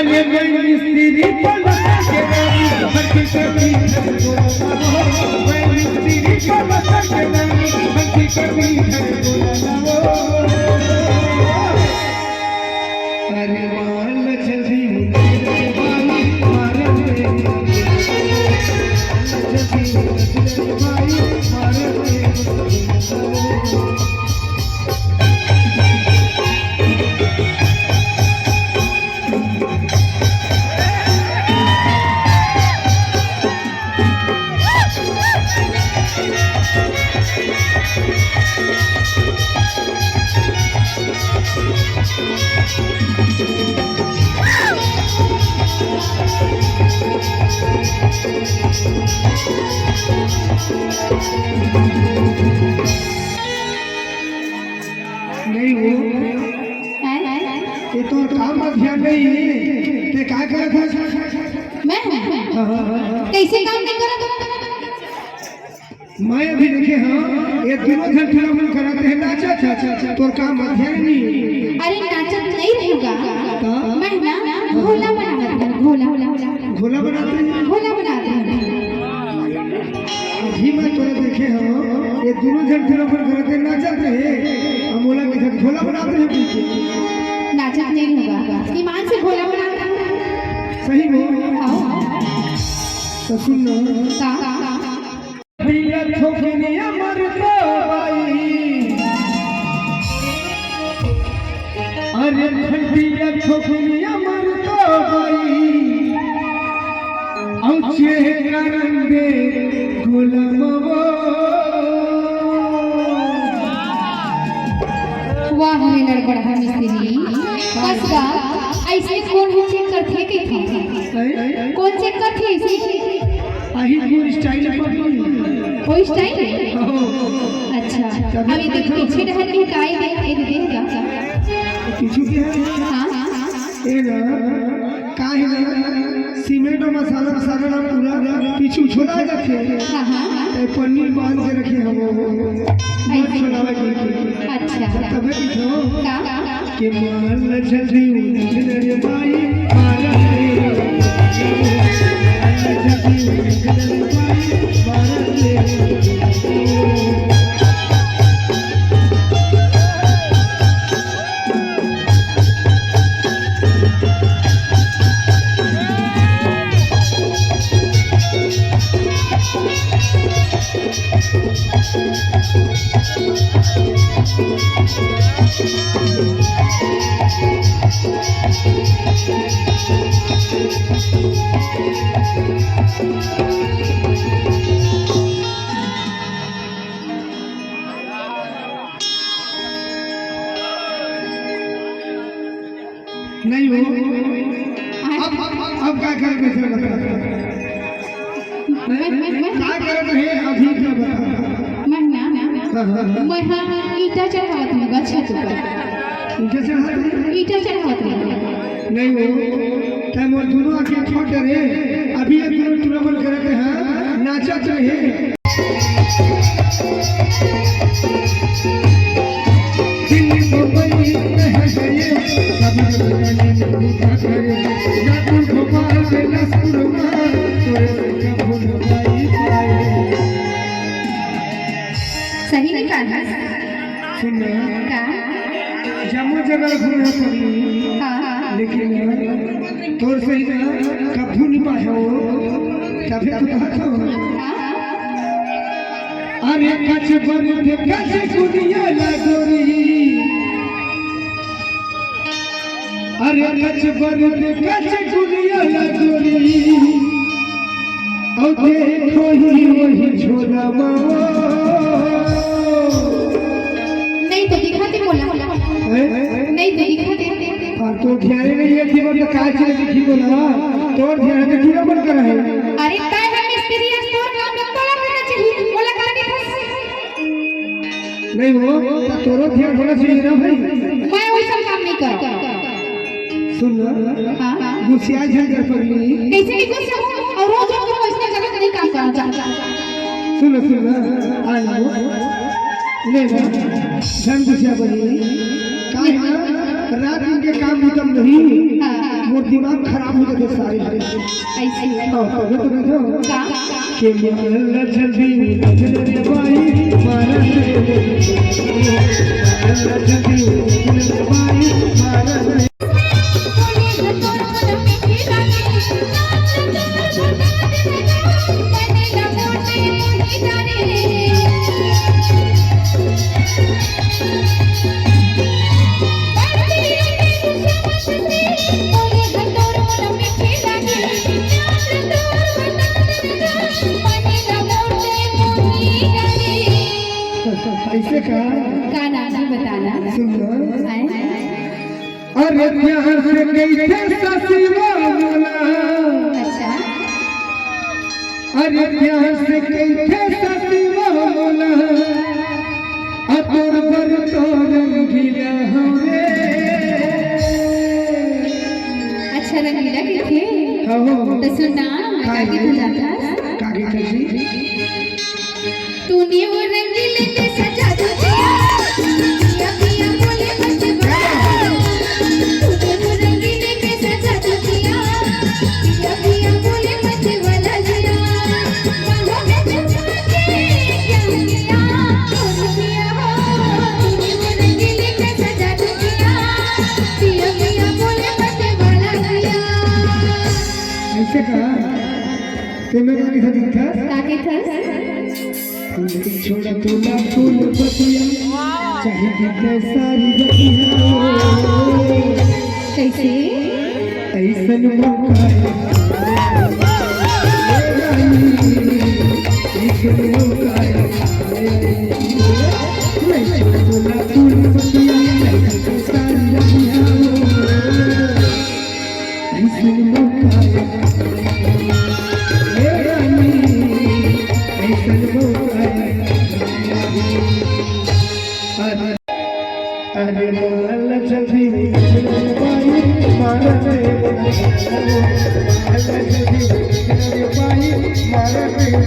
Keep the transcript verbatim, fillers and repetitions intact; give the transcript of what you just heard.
ये मैं मिस्त्री पलक के रानी, हंसी कभी है बोला ना वो। मैं मिस्त्री पलक के रानी, हंसी कभी है बोला ना वो। अरे मान जल्दी उनके बारी, मारे मेरे जल्दी उनके बारी, मारे मेरे नहीं हो। हैं? ये तो काम अध्ययन नहीं, ते का करत हस? मैं? हाँ, हाँ, हाँ, हाँ। कैसे काम नहीं करत? मैं अभी देखे हाँ, ये दोनों झन टूरा मन करत हे नाचत हे, तोर काम अध्ययन नहीं। अरे नाचत नहीं रहेगा। का? मैं ना घोला बनावत हूँ, घोला। घोला बनात हे? घोला बनात हूँ। अभी मैं तोरा देखे हूँ, ये दोनों झन टूरा मन करत हे नाचत हे, हम बोला कि झन घोला बनात हे। नाचत नहीं रहेगा, ईमान से घोला बनात हूँ। सही में? हाँ। तो सुन ना। का? खंटिया छोकरिया मरता बाई। अरे खंटिया छोकरिया मरता बाई। औ चेहरा रंगे गुलामवा। वाह रे लड़बड़हा मिस्त्री। बस गा, ऐसे कौन है चेक करथे के थे? हैं? कौन चेक करथे ऐसे? आही पूरी स्टाइल पकड़ी। कोई स्टाइल? हो। अच्छा, तभी अभी तो तो पीछे डहर के काई दे, ए दे देगा। पीछू के है? हाँ, हाँ, हाँ। ए ना, काहे ना, सीमेंट और मसाला, मसाला ना पूरा पीछू छोड़ा जाथे। हाँ, हाँ, हाँ। ए पन्नी बांध के रखे हम। ऐसे। छोड़ावे के। अच्छा। तबे पीछू। का? के माल जल्दी उठ रे माई, मार रे। जल्दी उठ रे माई, मार रे। नहीं हो। अब, अब, अब, अब का करे, दूसरा बता। मैं, मैं, मैं, का करे तो है, अभी का बता। मैं ना, ना, ना। हाँ, हाँ, हाँ। मैं हाँ, ईंटा चढ़ावत हूँ, छत ऊपर। ईंटा चढ़ावत हूँ? ईंटा चढ़ावत हूँ। नहीं हो, तै मोर दोनों आँखें छोड़ दे रे। अभी ये दोनों टूरा मन करत हे, हाँ, नाचत रहे। सही में कहा। सुन ना। का? जम्मो जगह घूमे पड़ी। हाँ, हाँ, हाँ। लेकिन तोर सही ना, कभू नहीं पाए हो। तबे तो कहत हो। हाँ, हाँ। अरे कच बरद कच कुनिया ला गोरी। अरे कच बरद कच कुनिया ला गोरी। और देखो ही वही छोरा मावा। नहीं तो दिखाते बोला। हैं? नहीं तो दिखाते। हाँ, तो ध्यान नहीं है कि वो तो काय चीज दिखी बोला। तो ध्यान से पूरा मन करा है। अरे काय है मिस्त्री, आज तोर काम में तोला करना चाहिए। बोला करके बस। नहीं हो, तो तोरो ध्यान होना चाहिए ना भाई। मैं वैसा काम नहीं करूँ। सुन ना। हाँ, हाँ। गुस्सिया झन कर पगली। कैसे नहीं गुस्सा हूँ? और रोज रोज तुम इसमें गलत नहीं काम करना चाहता। सुन ना, सुन ना। आ ना। ले ना। झन गुस्सिया पगली। का है ना? रात दिन के काम खतम नहीं। हाँ। मोर दिमाग खराब हो जाथे सारे। ऐसे। हाँ, तभे तो कहिथंव। का? के माल जल्दी उलझ रे बाई, मारा रे। माल जल्दी उलझ रे बाई, मारा रे। ऐसे का? का नाम है बताना? सुन ना। आए? अरे प्यार से कहिथे ससुरा मोला। अच्छा। अरे प्यार से कहिथे ससुरा मोला। आ तोर बर तो रंगीला हंव रे। अच्छा, रंगीला कहिथे? हाँ, हो। तो सुन ना, मैं हाँ, का कहिथे जाथस? का कहिथे जी? तूने वो रंगीले में सजा दो दिया, पिया पिया बोले मत बता। तूने वो रंगीले में सजा दो दिया, पिया पिया बोले मत वाला जिया। बाहों में छुपा के क्या किया, कौन किया हो? तूने वो रंगीले में सजा दो दिया, पिया पिया बोले मत वाला जिया। ऐसे कहा? तो मैं का कहिथंव? का कहिथंव? फूल छोड़ा तोला फूल पतिया, चाहे बिके सारी रतिया। कैसे? ऐसन मौका है। ऐसन मौका है। फूल छोड़ा तोला फूल पतिया, चाहे बिके सारी रतिया। ऐसन मौका आया, ए रानी, ऐसन मौका आया। अरे, अरे, माल जल्दी उलझ रे बाई, मारा रे, माल जल्दी उलझ रे बाई, मारा रे।